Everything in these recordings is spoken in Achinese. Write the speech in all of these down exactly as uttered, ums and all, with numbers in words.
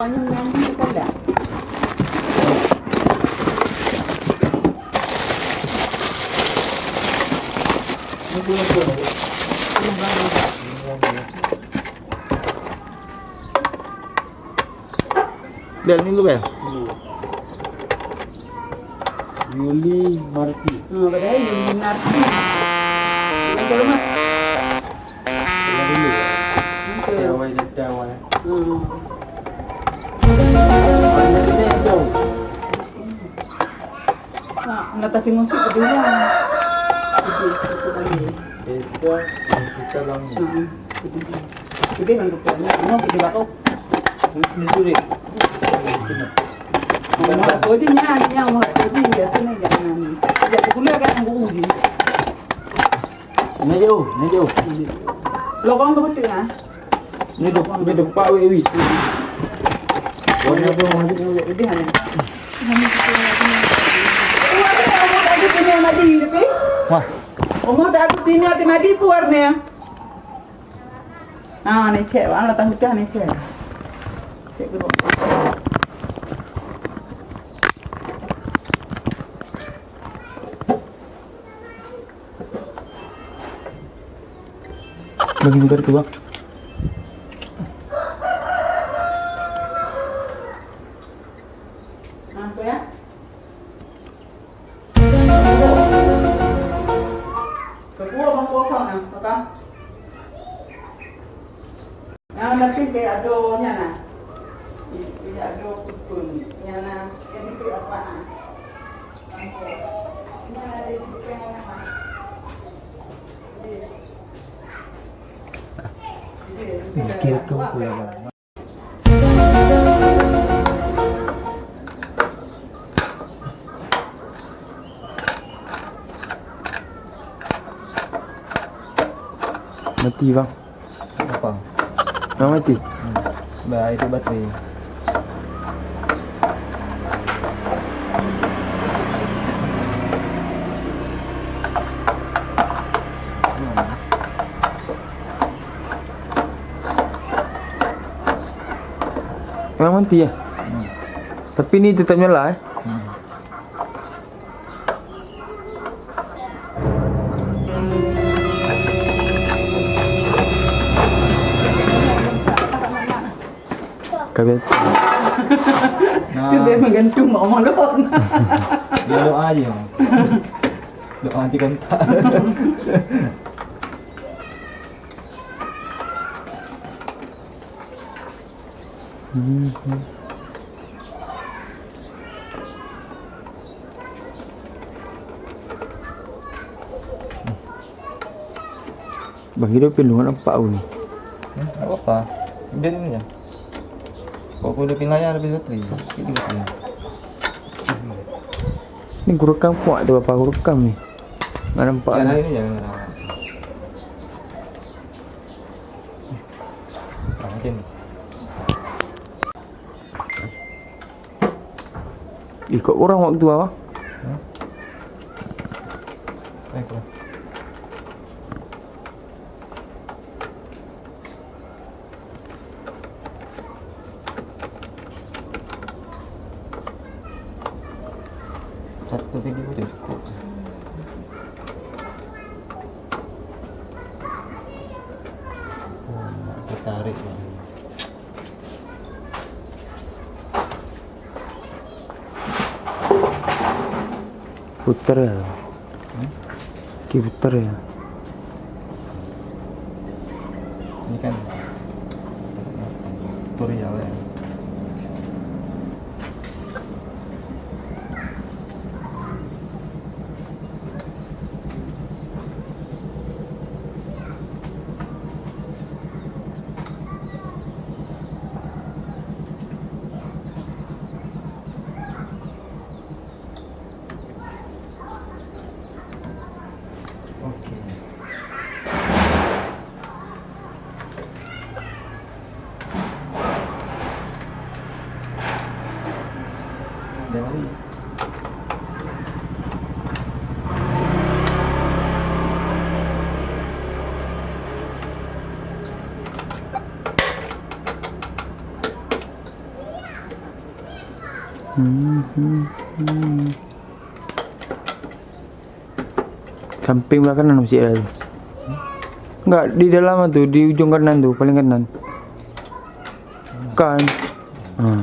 Bel, minggu bel. Yuli Marti. Hmm, padahal Yuli Marti. Yang ke rumah. Yang dulu. Yang ke. Dawai, dawai. Hmm. Mana kita yang tahu? Nah, nak tapi ngusik kedua. Itu, itu lagi. Itu, kita bang. Hmm. Jadi, kan betul. Mau kita bakau. Ini sulit. Mau apa aja nya, nya mau apa aja ya, sini jangan. Ya, kuliah kan yang guru je. Ni jauh, ni jauh. Lorong tu betul ah. Ni dek, ni dek pak wei wei. Warna apa? Jadi hanya. Wah. Umur tak aku sini hati mati puarnya. Ah, ni cek, bang, datang kita ni cek. Cek grup. Bagi muka tu, bang. Apa ya? Kedua bangku kosong nah, apa? Nah, nanti ke ado nya nah. Ke ado kupun nya nah, jadi ke apa nah? Nya nah, jadi ke apa? Jadi, jadi, jadi, Mikir tu apa? Pula, bang. Mati, bang. Apa? Bang mati? Hmm. Bah, itu baterai. Hmm. Memang mati ya? Hmm. Tapi ni tetap nyala eh? Hmm. Ka biasa. Nah. Dia menggantung mak omong dok. Dia doa je. Doa anti kontak. Bang, hidup pun nampak aku ni. Hmm, tak apa-apa. Biar ni je. Kau kudu pinlaya lebih bateri. Sikit lagi bateri. Ni gurukam kuat tu, apa gurukam ni? Nggak nampak. Jangan ni. Hari ni jangan. Ah, macam ni. Ih, kok kurang waktu apa? Hmm? Eh, kurang. Satu video je cukup. Hmm, nak tertarik ni. Putar ya. Hmm? Ki putar ya. Ini kan tutorial ya. Oke. Hmm, hmm, hmm. Sampéng blah kanan masjid tadi. Enggak, di dalam tu, di ujong kanan tu, paling kanan. Kan. Ha.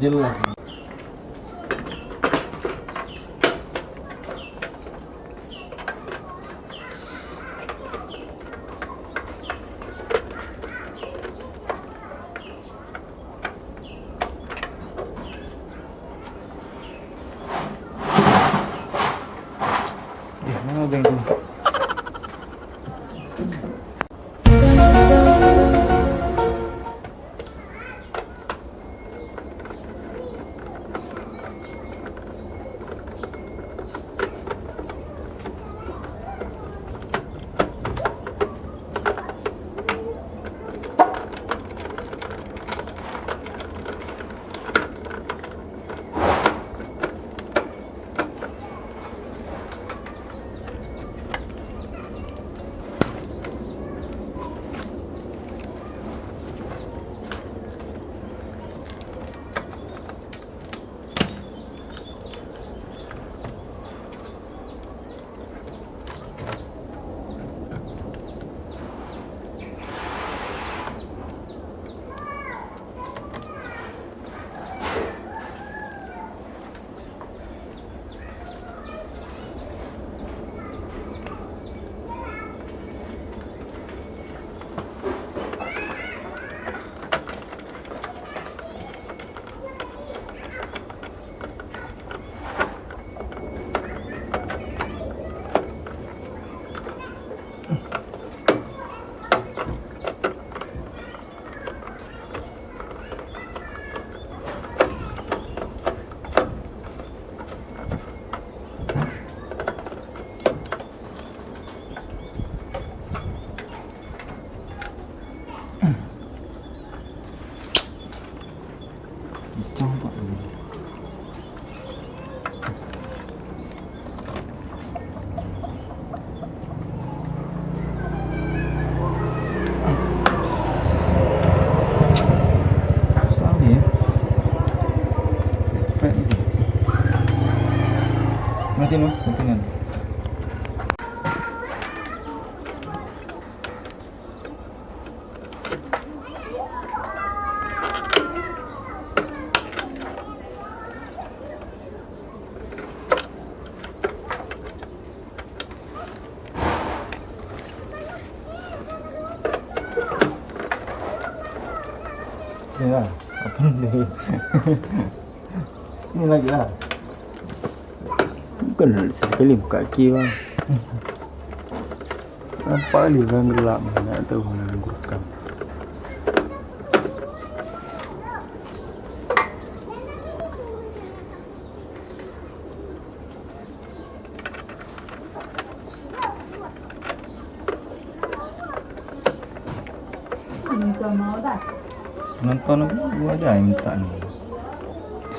Jelas. Eh, mana obeng tu? Kencang, Pak. Susah ni, ya. Cepet ni. Mati lu, mati kan. Ni lah, apa ni? Ni lagi lah. Bukan sekali buka key, bang. Nampak ni orang gelap, nak tahu orang gurkam. Nonton aku, aku ada yang minta ni.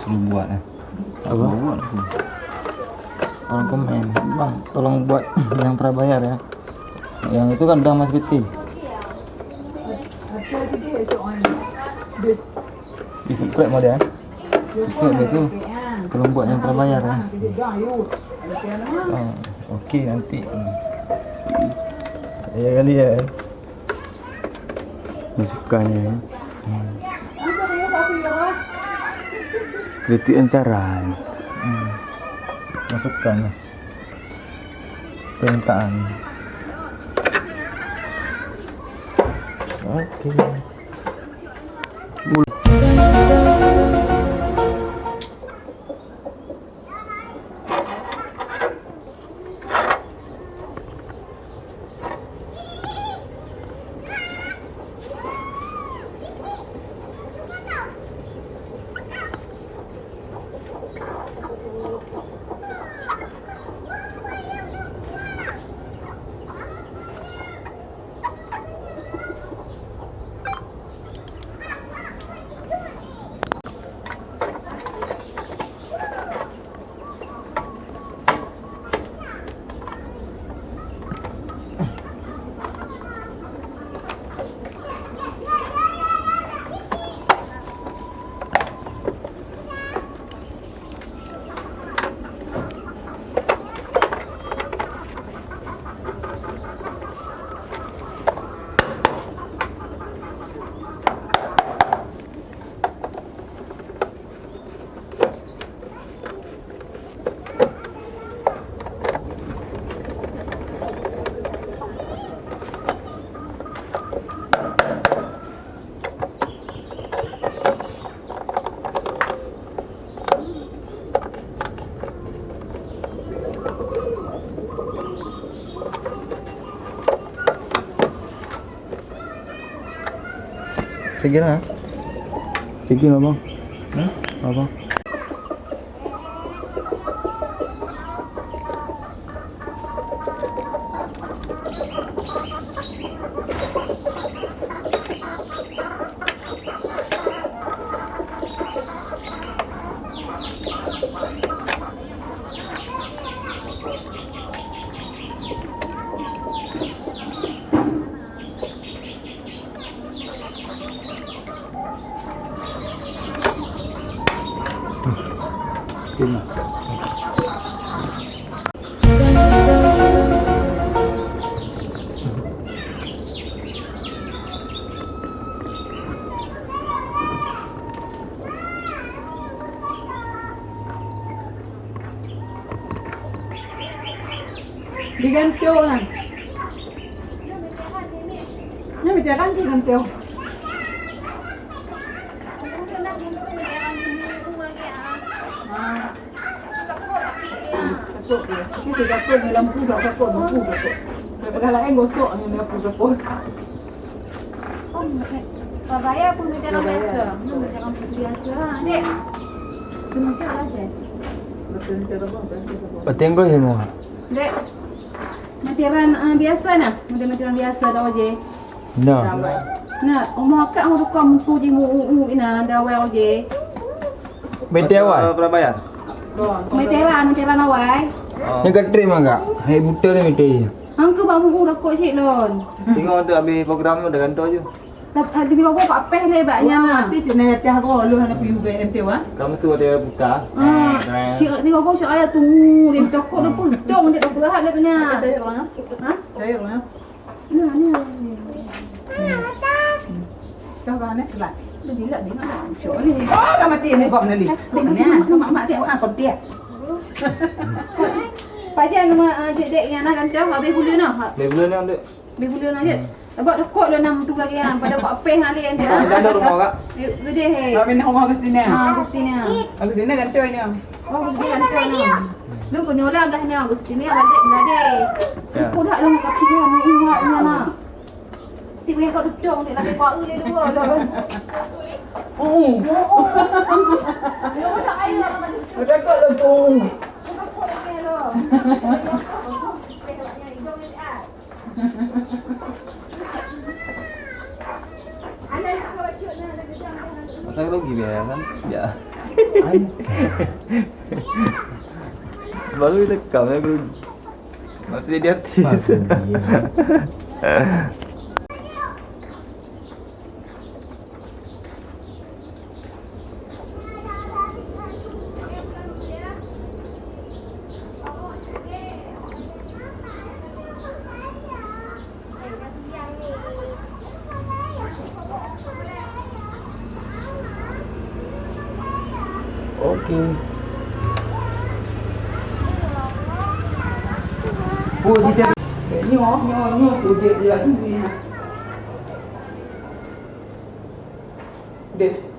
Suruh buat, eh. Apa? Buat aku. Orang komen, "Bang, tolong buat yang prabayar, ya." Yang itu kan udah masuk P T. Di subscribe mau dia, eh? Subscribe dia tu. Tolong buat yang prabayar, eh. Ah, okey, nanti. Ya kali ya. Masukan ya. Hmm. Kritik dan saran. Hmm. Masukan ya. Permintaan. Oke. Segini lah. Segini apa? Hmm? Apa? Digantung lah. Nyan meujalan digantung. Ah. Takot dia. Tapi saya takut dalam lampu, tak takut, lampu takut. Daripada lain gosok ni, lampu takut. Surabaya pun macam orang biasa. Hmm, macam orang biasa. Ha, dek. Itu macam biasa. Betul, macam orang biasa. Betul, kau semua. Dek. Mutiran, ah, biasa nah. Mutiran, mutiran biasa dah, Oje. Nah. Nah, umur akak mau tukar mutu je, mu, u, u, ina, dah awal, Oje. Mutiara awai. Surabaya. Mutiara, mutiara awai. Oh. Ni ketrip mah, Kak. Hai, buta ni mutiara. Hang ke bak muhu rokok cik lon. Tengok tu habis program tu dah gantung je. Tapi, ah, di rokok kat peh le bak nyan lah. Mati cik nak jatuh aku, lu hana piu ke ente wan. Kamu tu ada buka. Ah, eh, eh. Cik, di rokok cik ayah tu, dia cokok dia pun dong, dia tak berat dia punya. Saya orang. Ha? Saya orang. Nah, ni. Kau mana? Telat. Dah gila dia. Cok ni. Oh, dah mati ni kau ni. Mana? Kau mak, mak dia, ah, kau dia. Pajan nama, ah, dek, dek, yang nak gantung, habis gula nah. Habis gula nah, dek. Habis gula nah, dek. Abang rokok dah enam tu lagi, ah. Pada kau apa yang ada yang dia? Dah ada rumah, Kak. Eh, gede, he. Kau minum rumah Agustina. Ah, Agustina. Agustina gantung ni. Oh, Agustina gantung ni. Lu kau nyolam dah ni, Agustina balik meladai. Ya. Kau dah lu kaki dia, mau umat ni, anak. Tiba yang kau duduk, dia lagi bau dia dua tu. Oh. Udah kau tu. Masa rugi biaya kan? Ya. Baru kita kau yang rugi. Masih jadi artis. Masih dia. Oke. Oh, dia nyoh, nyoh, nyoh, tu dia, dia ni. Des.